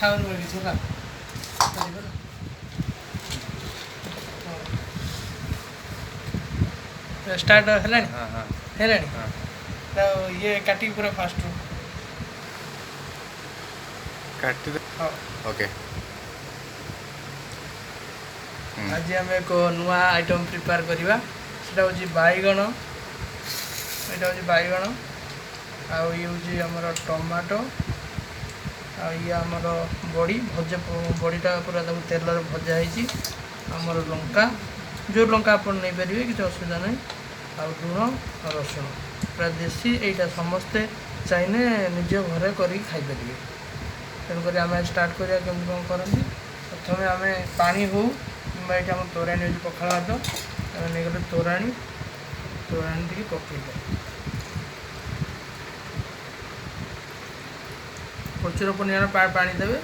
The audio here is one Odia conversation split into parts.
ଖାଉନି କିଛି ହେଲା। ଷ୍ଟାର୍ଟ ହେଲାଣି? ହଁ। ହେଲାଣି? ହଁ। ତ ଇଏ କାଟିକି ପୁରା ଫାଷ୍ଟରୁ। କାଟି। ହଁ। ଓକେ। ଆଜି ଆମେ ଏକ ନୂଆ ଆଇଟମ୍ ପ୍ରିପେୟାର କରିବା। ସେଟା ହେଉଛି ବାଇଗଣ। ଏଇଟା ହେଉଛି ବାଇଗଣ, ଆଉ ଇଏ ହେଉଛି ଆମର ଟମାଟୋ, ଆଉ ଇଏ ଆମର ବଡ଼ି ଭଜା। ବଡ଼ିଟା ପୁରା ତାକୁ ତେଲରେ ଭଜା ହେଇଛି। ଆମର ଲଙ୍କା, ଯେଉଁ ଲଙ୍କା ଆପଣ ନେଇପାରିବେ, କିଛି ଅସୁବିଧା ନାହିଁ। ଆଉ ଲୁଣ ଆଉ ରସୁଣ, ପୁରା ଦେଶୀ। ଏଇଟା ସମସ୍ତେ ଚାହିଁଲେ ନିଜ ଘରେ କରିକି ଖାଇପାରିବେ। ତେଣୁକରି ଆମେ ଷ୍ଟାର୍ଟ କରିବା କେମିତି କ'ଣ କରନ୍ତି। ପ୍ରଥମେ ଆମେ ପାଣି ହେଉ କିମ୍ବା ଏଇଠି ଆମ ତୋରାଣୀ ହେଉଛି, ପଖାଳ ଭାତ ଆମେ ନେଇଗଲେ ତୋରାଣୀ, ତୋରାଣୀ ଟିକେ ପକେଇଲେ ପ୍ରଚୁର ପରିମାଣ ପାଣି ଦେବେ।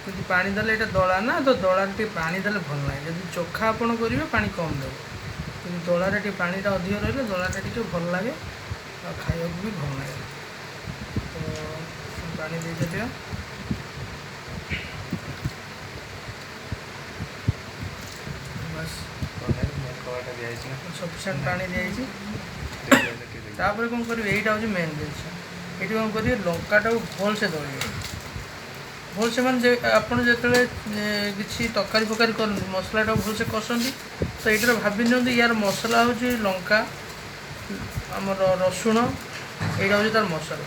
କିନ୍ତୁ ପାଣି ଦେଲେ ଏଇଟା ଦଳା ନା, ତ ଦଳାରେ ଟିକେ ପାଣି ଦେଲେ ଭଲ ନାହିଁ। ଯଦି ଚୋଖା ଆପଣ କରିବେ, ପାଣି କମ୍ ଦେବେ। କିନ୍ତୁ ଦଳାରେ ଟିକେ ପାଣିଟା ଅଧିକ ରହିଲେ ଦଳାଟା ଟିକେ ଭଲ ଲାଗେ ଆଉ ଖାଇବାକୁ ବି ଭଲ ଲାଗେ। ତ ପାଣି ଦେଇଦେବା। ବାସ୍। ଦିଆହେଇଛି ନା? ସଫିସିଏଣ୍ଟ ପାଣି ଦିଆହେଇଛି। ତାପରେ କ'ଣ କରିବେ? ଏଇଟା ହେଉଛି ମେନ୍ ଜିନିଷ। ଏଇଠି କ'ଣ କରିବେ? ଲଙ୍କାଟାକୁ ଭଲସେ ଦଳିବେ, ଭଲସେ। ମାନେ ଆପଣ ଯେତେବେଳେ କିଛି ତରକାରୀ ଫରକାରୀ କରନ୍ତି, ମସଲାଟାକୁ ଭଲସେ କଷନ୍ତି। ତ ଏଇଟାରେ ଭାବି ନିଅନ୍ତୁ ୟାର ମସଲା ହେଉଛି ଲଙ୍କା, ଆମର ରସୁଣ, ଏଇଟା ହେଉଛି ତାର ମସଲା।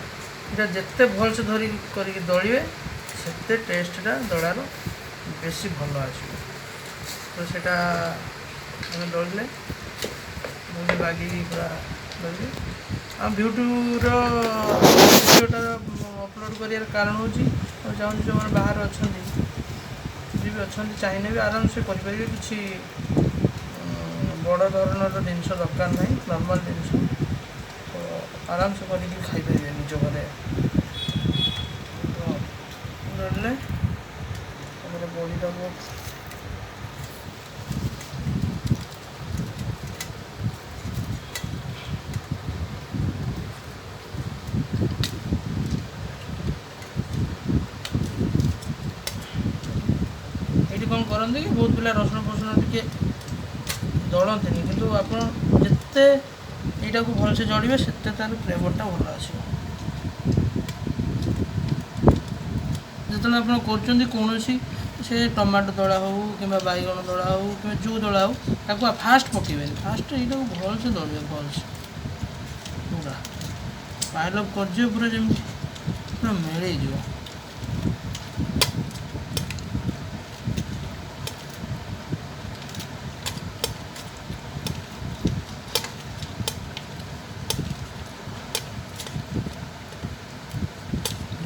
ଏଇଟା ଯେତେ ଭଲସେ ଧରି କରିକି ଦଳିବେ, ସେତେ ଟେଷ୍ଟଟା ଦଳାର ବେଶୀ ଭଲ ଆସିବ। ତ ସେଇଟା ଆମେ ଦଳିଲେ, ଭଲସେ ବାଗେଇକି ପୁରା ଦଳିଲେ। ଆଉ ୟୁଟ୍ୟୁବ୍ର ଭିଡ଼ିଓଟା ଅପଲୋଡ଼ କରିବାର କାରଣ ହେଉଛି, ଆମେ ଚାହୁଁଛୁ ଯେଉଁମାନେ ବାହାରେ ଅଛନ୍ତି, ଯିଏ ବି ଅଛନ୍ତି, ଚାହିଁଲେ ବି ଆରାମସେ କରିପାରିବେ। କିଛି ବଡ଼ ଧରଣର ଜିନିଷ ଦରକାର ନାହିଁ, ନର୍ମାଲ୍ ଜିନିଷ ତ ଆରାମସେ କରିକି ଖାଇପାରିବେ ନିଜ ଘରେ। ତ ଦଳିଲେ, ତାପରେ ବଡ଼ିଟାକୁ ଏଇଠି କ'ଣ କରନ୍ତି କି, ବହୁତ ପିଲା ରସୁଣ ଫସୁଣ ଟିକେ ଦଳନ୍ତିନି। କିନ୍ତୁ ଆପଣ ଯେତେ ଏଇଟାକୁ ଭଲସେ ଜଳିବେ, ସେତେ ତାର ଫ୍ଲେଭରଟା ଭଲ ଆସିବ। ଯେତେବେଳେ ଆପଣ କରୁଛନ୍ତି କୌଣସି, ସେ ଟମାଟୋ ଦଳା ହେଉ କିମ୍ବା ବାଇଗଣ ଦଳା ହେଉ କିମ୍ବା ଯେଉଁ ଦଳା ହେଉ, ତାକୁ ଫାଷ୍ଟ ପକାଇବେନି। ଫାଷ୍ଟ ଏଇଟାକୁ ଭଲସେ ଦଳିବେ, ଭଲସେ ପୁରା ପାଇଲ୍ ଅପ୍ କରିଯିବ, ପୁରା ଯେମିତି ପୁରା ମିଳେଇଯିବ।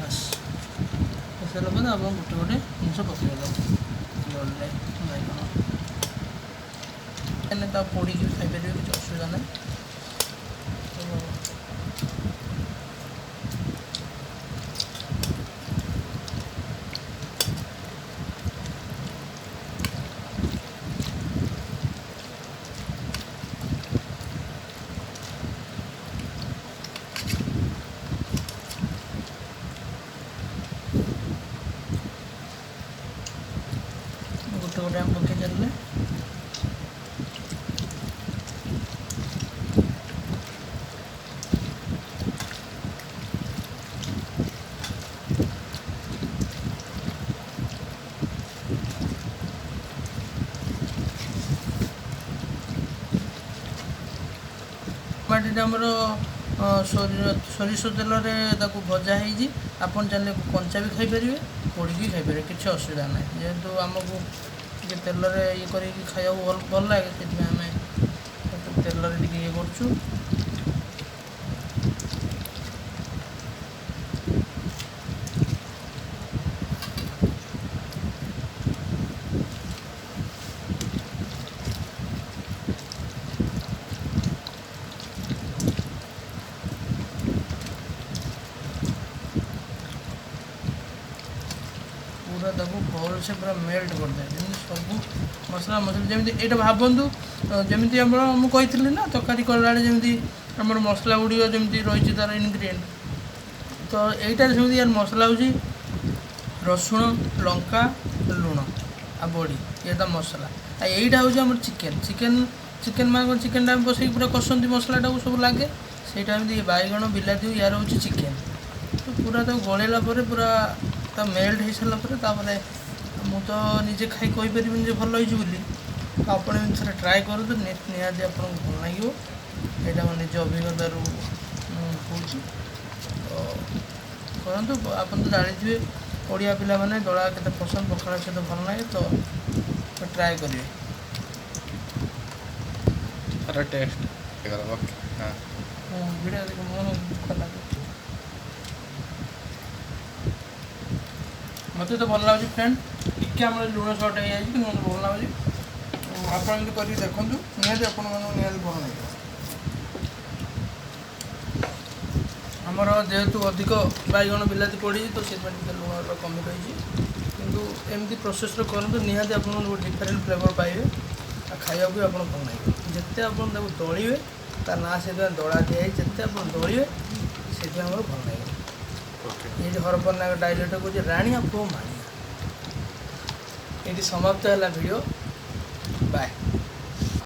ବାସ୍, ହେଇସାରିଲା ପରେ ଆପଣ ଗୋଟେ ଗୋଟେ ଜିନିଷ ପକାଇବେ। ତାକୁ ଦଳିଲେ ବାଇଗଣ ହେଲେ ତାକୁ ପୋଡ଼ିକି ବି ଖାଇପାରିବେ, କିଛି ଅସୁବିଧା ନାହିଁ। ତ ଗୋଟେ ଗୋଟେ ଆମେ ପକେଇ ଚାଲିଲେ। ଟମାଟୋଟା ଆମର ସୋରିଷ ତେଲରେ ତାକୁ ଭଜା ହେଇଛି। ଆପଣ ଚାହିଁଲେ କଞ୍ଚା ବି ଖାଇପାରିବେ, ପୋଡ଼ିକି ଖାଇପାରିବେ, କିଛି ଅସୁବିଧା ନାହିଁ। ଯେହେତୁ ଆମକୁ ଟିକେ ତେଲରେ ଇଏ କରିକି ଖାଇବାକୁ ଭଲ ଭଲ ଲାଗେ, ସେଥିପାଇଁ ଆମେ ତାକୁ ତେଲରେ ଟିକେ ଇଏ କରୁଛୁ। ପୁରା ତାକୁ ଭଲସେ ପୁରା ମେଲ୍ଟ କରିଦେବେ, ଯେମିତି ସବୁ ମସଲା ମସଲି ଯେମିତି। ଏଇଟା ଭାବନ୍ତୁ ଯେମିତି ଆମର ମୁଁ କହିଥିଲି ନା, ତରକାରୀ କଲାବେଳେ ଯେମିତି ଆମର ମସଲା ଗୁଡ଼ିକ ଯେମିତି ରହିଛି ତାର ଇନଗ୍ରିଡ଼ିଏଣ୍ଟ, ତ ଏଇଟାରେ ସେମିତି ୟାର ମସଲା ହେଉଛି ରସୁଣ, ଲଙ୍କା, ଲୁଣ ଆଉ ବଡ଼ି, ଇଏ ତା ମସଲା। ଆଉ ଏଇଟା ହେଉଛି ଆମର ଚିକେନ୍। ଚିକେନ୍ ଚିକେନ୍ ମାନେ କ'ଣ? ଚିକେନ୍ଟା ଆମେ ବସେଇକି ପୁରା କଷନ୍ତି, ମସଲାଟାକୁ ସବୁ ଲାଗେ। ସେଇଟା ଏମିତି ବାଇଗଣ ବିଲାତି, ୟାର ହେଉଛି ଚିକେନ୍। ତ ପୁରା ତାକୁ ଗୋଳେଇଲା ପରେ, ପୁରା ତା ମେଲ୍ଟ ହେଇସାରିଲା ପରେ, ତାପରେ ମୁଁ ତ ନିଜେ ଖାଇ କହିପାରିବିନି ଯେ ଭଲ ହେଇଛି ବୋଲି। ତ ଆପଣ ଏମିତି ଥରେ ଟ୍ରାଏ କରନ୍ତୁ, ନିହାତି ଆପଣଙ୍କୁ ଭଲ ଲାଗିବ। ଏଇଟା ମୋ ନିଜ ଅଭିଜ୍ଞତାରୁ ମୁଁ କହୁଛି। ତ କରନ୍ତୁ। ଆପଣ ତ ଜାଣିଥିବେ, ଓଡ଼ିଆ ପିଲାମାନେ ଦଳା କେତେ ପସନ୍ଦ, ପଖାଳ ସହିତ ଭଲ ଲାଗେ। ତ ଟ୍ରାଏ କରିବେ। ତାର ଟେଷ୍ଟ ହେଇଗଲା। ଓକେ, ହଁ। ହଁ, ଭିଡ଼ିଓ ଦେଖ, ମୋର ଖୋଲା। ମୋତେ ତ ଭଲ ଲାଗୁଛି ଫ୍ରେଣ୍ଡ। ଟିକେ ଆମର ଲୁଣ ସର୍ଟ ହେଇଯାଇଛି, କିନ୍ତୁ ମୋତେ ଭଲ ଲାଗୁଛି। ଆପଣ ଏମିତି କରିକି ଦେଖନ୍ତୁ, ନିହାତି ଆପଣମାନଙ୍କୁ ନିହାତି ଭଲ ଲାଗିବ। ଆମର ଯେହେତୁ ଅଧିକ ବାଇଗଣ ବିଲାତି ପଡ଼ିଛି, ତ ସେଥିପାଇଁ ଟିକେ ଲୁଣର କମି ରହିଛି। କିନ୍ତୁ ଏମିତି ପ୍ରୋସେସ୍ରେ କରନ୍ତୁ, ନିହାତି ଆପଣ ଗୋଟେ ଡିଫରେଣ୍ଟ ଫ୍ଲେଭର୍ ପାଇବେ ଆଉ ଖାଇବାକୁ ବି ଆପଣ ଭଲ ଲାଗିବ। ଯେତେ ଆପଣ ତାକୁ ଦଳିବେ, ତା ନାଁ ସେଥିପାଇଁ ଦଳା ଦିଆହେଇଛି। ଯେତେ ଆପଣ ଦଳିବେ, ସେଥିପାଇଁ ଆମର ଭଲ ଲାଗିବ। ଓକେ। ଏଇଠି ହରପର ନାଗ ଡାଇଲଗ୍ଟା କହୁଛି, ରାଣିଆ ପୁଅ ମାଣିଆ। ଏଇଠି ସମାପ୍ତ ହେଲା ଭିଡ଼ିଓ। ବାଏ।